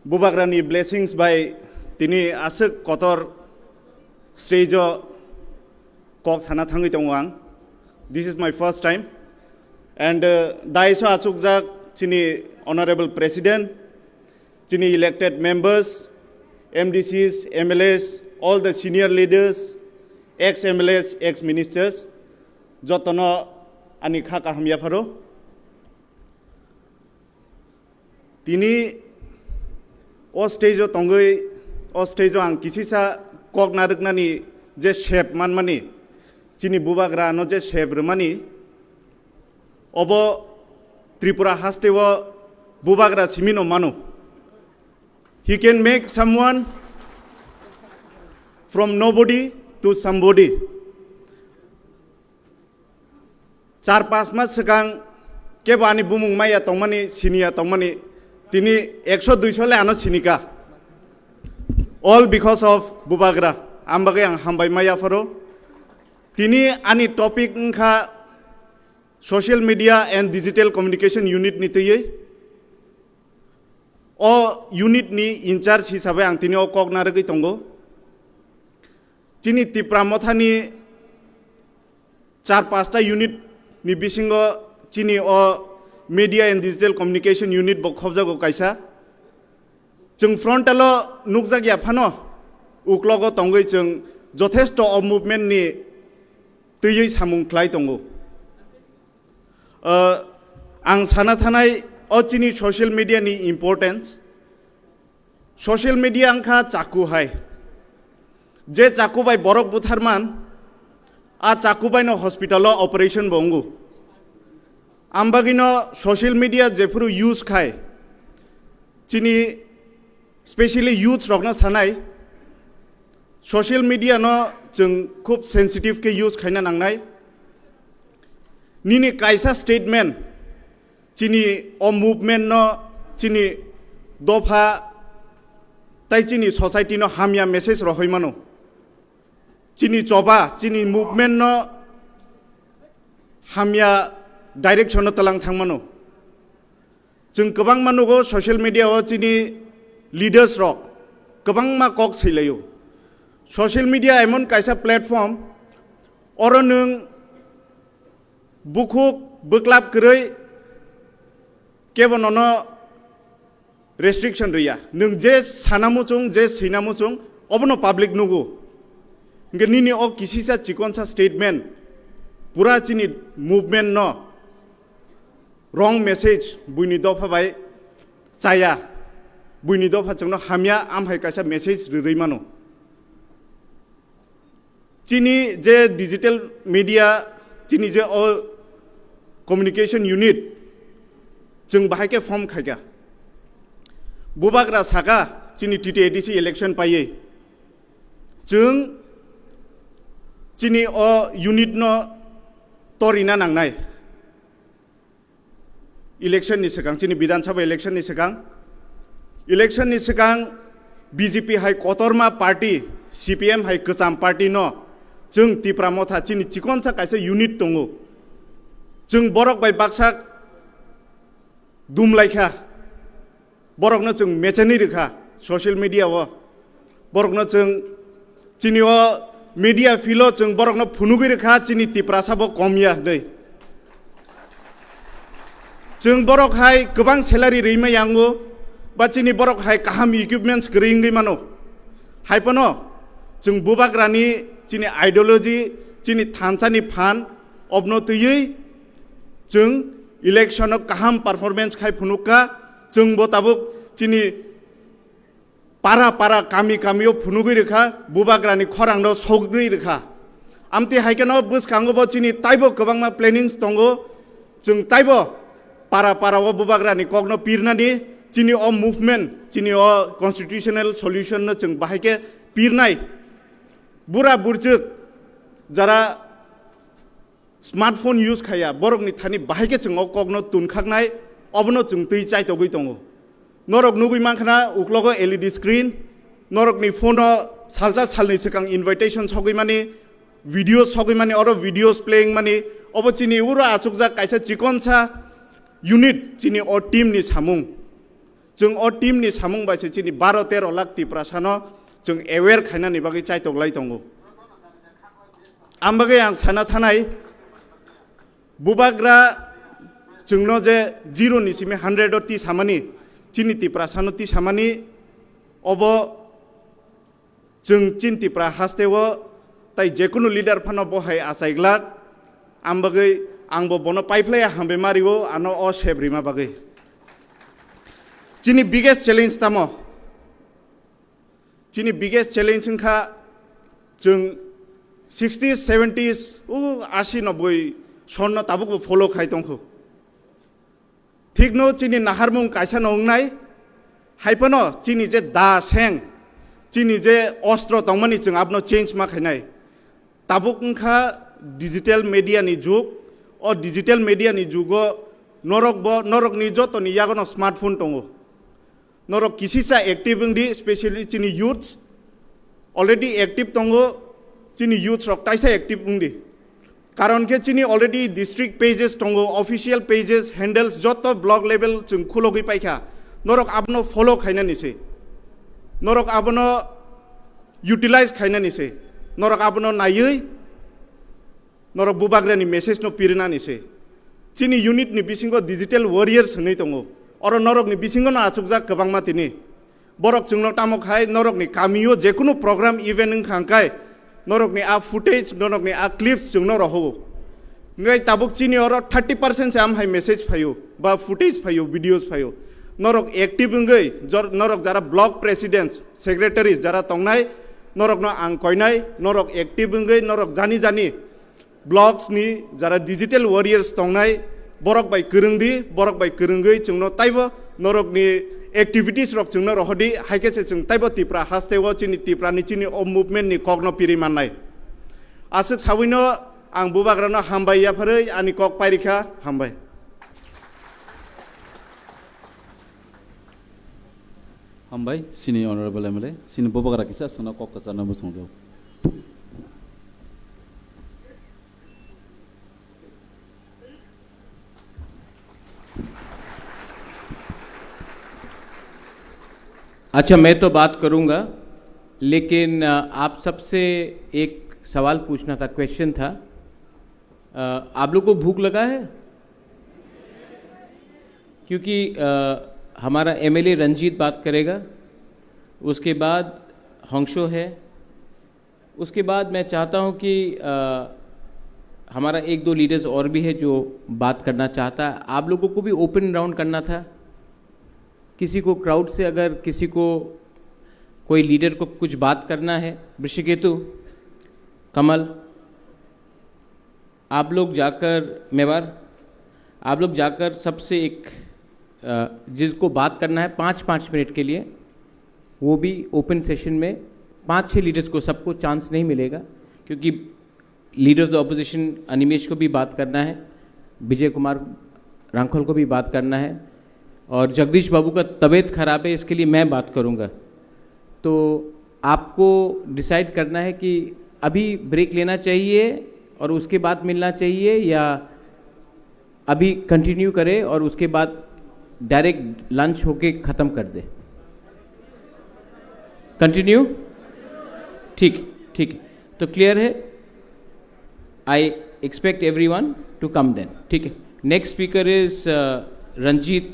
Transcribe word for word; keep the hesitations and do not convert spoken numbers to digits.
Bubagrani blessings bai tini aswk kotor stage o kok sana thangwi tongo ang. This is my first time. And uh, dais o achukjak chini Honorable President, chini elected members, M D Cs, M L As, all the senior leaders, ex M L As, ex ministers, jotono ani kha kaham yapharo. Tini o stage o tongwi, o stage o ang kisisa kok narwknani je sep manmani, chini bubagra no je sep rwmani, obo Tripura haste o bubagra simi no mano. He can make someone from nobody to somebody. Char panch mas swkang kebo ani bumung maya tongmani, siniya tongmani, tini ekso duiso le ano sinika. All because of bubagra. Ambagwi ang hambai maya pharo. Tini ani topic wngkha Social Media and Digital Communication Unit ni twiwi. O unit ni in charge hisabai ang tini o kok narwgwi tongo. Chini Tipra Mothani char pasta unit ni bisingo chini o Media and Digital Communication Unit bo khobjago kaisa. Chwng frontal o nukjakya phano uklogo tongwi chwng jothesto o movement ni twiwi samung khlai tongo. Uh, ang sana thanai o chini social media ni importance. Social media wngkha chaku hai. Je chaku bai borok butharman, a chaku bai no hospital o operation bo wngo. Ambagino social media jephuru use khai, chini specially youths rokno sanai, social media no chwng khub sensitive khe use khaina nangnai. Nini kaisa statement chini o movement no, chini dopha tai chini society no hamya message rohoi mano. Chini choba, chini movement no hamya direction no talang thang mano. Chwng kwbangma nugo social media o chini leaders rok kwbangma kok swilaio. Social media emon kaisa platform, oro nwng bukhuk bwklap kwrwi kebo nono restriction rwya. Nwng je sana muchung, je swina muchung, obono public nugo. Hwnkhe nini o kisisa chikonsa statement pura chini movement no wrong message buini dopha bai chaya, buini dopha chwngno hamya, amhai kaisa message rwrwi mano. Chini je digital media, chini je o communication unit, chwng bahai khe form khaikha. Bubagra saka chini T T A D C election paiwi. Chwng chini o unit no torina nangnai. Election ni swkang, chini Bidhan Sabha election ni swkang, election ni swkang B J P hai kotorma party, C P M hai kwcham party no chwng Tipra Motha chini chikonsa kaisa unit tongo. Chwng borok bai baksa dumlaikha, borokno chwng mechenwi rwkha social media o. Borokno chwng chini o media field o chwng borokno phunugwi rwkha chini Tiprasa bo kom ya hwnwi. Chwng borok hai kwbang salary rwima yango ba chini borok hai kaham equipments kwrwi wngwi mano. Hai phano chwng bubagrani chini ideology, chini thansani phan obno twiwi chwng election o kaham performance khai phunukha. Chwng bo tabuk chini para para, kami kami o phunugwi rwkha, bubagrani khorang no sogwi rwkha. Amtwi hai kheno bwskango bo chini taibo kwbangma plannings tongo. Chwng taibo para para o bubagrani kokno pirnani, chini o movement, chini o constitutional solution no chwng bahai khe pirnai. Bura burchuk jara smartphone use khaya, borokni thani bahai khe chwng o kokno tun khaknai, obono chwng twi chaitogwi tongo. Norok nugwi mankha na uklogo L E D screen, norokni phone o salsa salni swkang invitation sogwi mani, videos sogwi mani, oro videos playing mani, obo chini uro achukjak kaisa chikonsa unit, chini o team ni samung. Chwng o team ni samung bai se chini baro tero lakh Tiprasano chwng aware khainani bagwi chaitok lai tongo. Ang bagwi ang sana thanai, bubagra chwngno je zero ni simi hundred o ti samani, chini Tiprasano ti samani, obo chwng chin Tipra hasteo tai jekunu leader phano bo hai achai glak, ang bagwi angbo bono paiphlaiya hambai mario ano o sep rima bagwi. Chini biggest challenge tamo? Chini biggest challenge wngkha chwng sixties, seventies, o asi, noboi sonno tabukbo follow khai tongkhu. Thikno chini naharmung kaisa no wngnai, hai phano chini je da seng, chini je ostro tongmani chwng abono change ma khainai. Tabuk wngkha digital media ni jug, o digital media ni jugo norok bo, norokni jotoni yagono smartphone tongo. Norok kisisa active wngdi, specially chini youths already active tongo, chini youths rok taisa active wngdi. Karon khe chini already district pages tongo, official pages, handles joto block level chwng khulogwi paikha. Norok abono follow khainani se. Norok abono utilize khainani se. Norok abono naiwi norok bubagrani message no pirinani se. Chini unit ni bisingo digital warriors hwnwi tongo. Oro norokni bisingo no achukjak kwbangma tini. Borok chwngno tamo khai norokni kamio jekunu program event wngkha hwnkhe norokni a footage, norokni a clips chwngno rohowo. Hwnkhe tabuk chini oro thirty percent se am hai message phaio, ba footage phaio, videos phaio. Norok active wngwi jor-, norok jara block presidents, secretaries jara tongnai, norokno ang koinai, norok active wngwi norok jani jani blogs ni jara digital warriors tongnai, borok bai kwrwng di, borok bai kwrwngwi chwngno taibo norokni activities rok chwngno rohodi, hai khe se chwng taibo Tipra hasteo chini Tipra ni chini o movement ni kokno piri mannai. Aswk sawino ang bubagrano hambai yapharwi ani kok pairikha, hambai. Hambai, sini Honorable M L A, sini bubagra kisa aswkno kok kwcharno muchungjago. अच्छा, मैं तो बात करूंगा, लेकिन, अ, आप सबसे एक सवाल पूछना था, क्वेश्चन था। अ, आप लोग को भूख लगा है? क्योंकि, अ, हमारा एमएलए रंजीत बात करेगा, उसके बाद हंशो है, उसके बाद मैं चाहता हूँ कि, अ, हमारा एक दो लीडर्स और भी है जो बात करना चाहता है। आप लोगों को भी ओपन राउंड करना था। किसी को क्राउड से अगर किसी को कोई लीडर को कुछ बात करना है, वृषिकेतु, कमल, आप लोग जाकर, मेवार, आप लोग जाकर सबसे एक, अ, जिसको बात करना है पाँच, पाँच मिनट के लिए, वो भी ओपन सेशन में पाँच छः लीडर्स को सबको चांस नहीं मिलेगा, क्योंकि leader of the opposition Animesh को भी बात करना है, विजय कुमार रांखल को भी बात करना है, और जगदीश बाबू का तबीयत खराब है, इसके लिए मैं बात करूँगा। तो आपको डिसाइड करना है कि अभी ब्रेक लेना चाहिए और उसके बाद मिलना चाहिए, या अभी कंटिन्यू करें और उसके बाद डायरेक्ट लंच होके ख़त्म कर दे। कंटिन्यू? ठीक, ठीक। तो क्लियर है? I expect everyone to come then. ठीक है। Next speaker is Ranjit